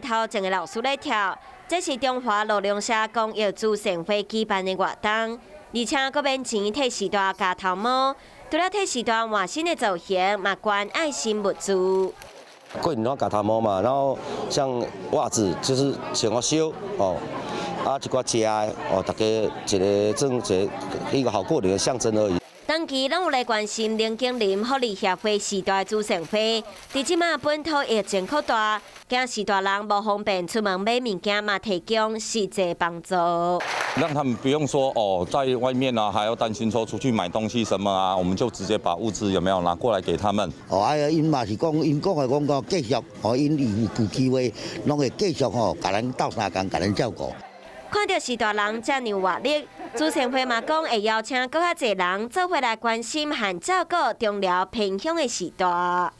頭前的老師咧跳。這是中華羅龍社公益慈善會舉辦的活動，而且閣免錢替序大鉸頭毛，除了替序大換新的造型，嘛捐愛心物資。過年攏鉸頭毛嘛，然後像襪子就是穿較少哦，啊一寡食的哦，大家一個算一個好過年的象徵而已。長期攏有來關心林景林福利協會序大慈善會，佇這馬本土疫情擴大，驚序大人無方便出門買物件，嘛提供實際幫助。讓他們不用說哦，在外面啊，還要擔心說出去買東西什麼啊，我們就直接把物資有沒有拿過來給他們。哦，哎呀，𪜶嘛是講，𪜶講的講講繼續，哦，𪜶有機會，攏會繼續吼，共咱鬥相共，共咱照顧。看著序大人遮爾活力，慈善會嘛講會邀請閣較濟人做伙來關心和照顧中寮偏鄉的序大。